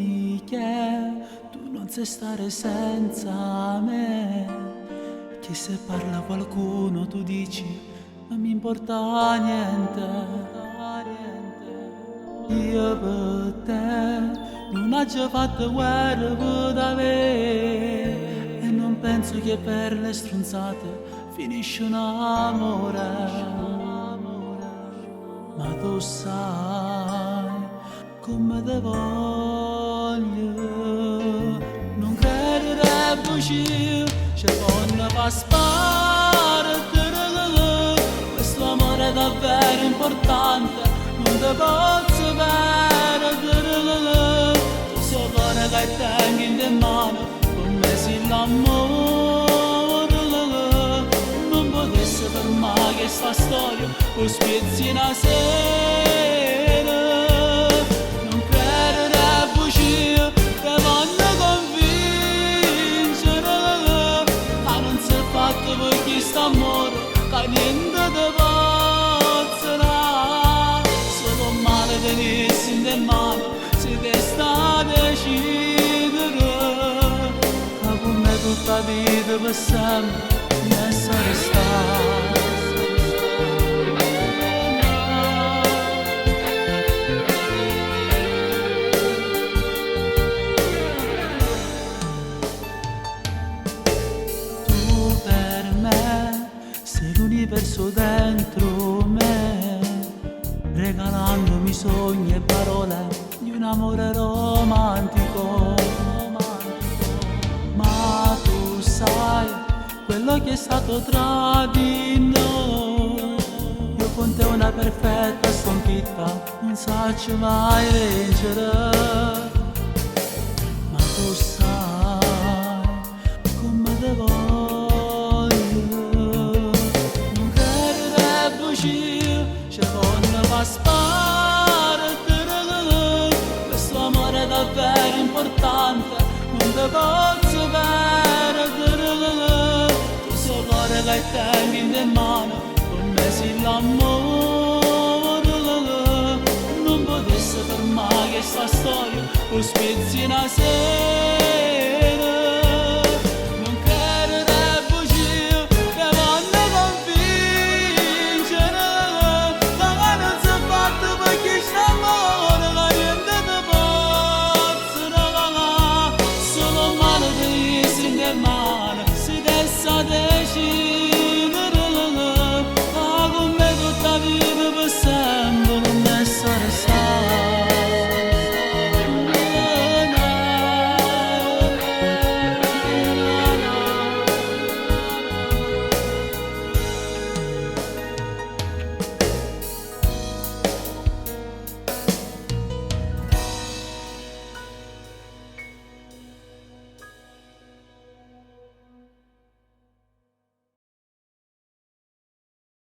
Dimmi che tu non sai stare senza me. Che se parla qualcuno tu dici non mi importa niente. Io per te non ho già fatto guerra per avere e non penso che per le stronzate finisce un amore. Ma tu sai come te voglio, non credere a bugie, c'è donna fa sparare, questo amore è davvero importante, non te posso perdere, tu sei l'ora che tengo in mano, come se l'amore non potesse fermare questa storia, o spiezzi una sera, non credere a bugie, te vanno convincere, che non si è fatto per chi sta amore, che niente te pozzerà, solo male tenessi in mano, se te sta a decidere, ma come tutta vita per sempre, mi è restata. Tu per me sei l'universo dentro me, regalandomi sogni e parole di un amore romantico. Ma tu sai quello che è stato tra di noi, io con te una perfetta sconfitta, non saccio mai vincere. Ma tu sai come te voglio, non credere a bugie, c'è donna fa sparare, questo amore è davvero importante, non te posso perdere, tu sei l'ora che tengo in mano, come se l'amore non potesse fermare questa storia, o spiezzi una sera.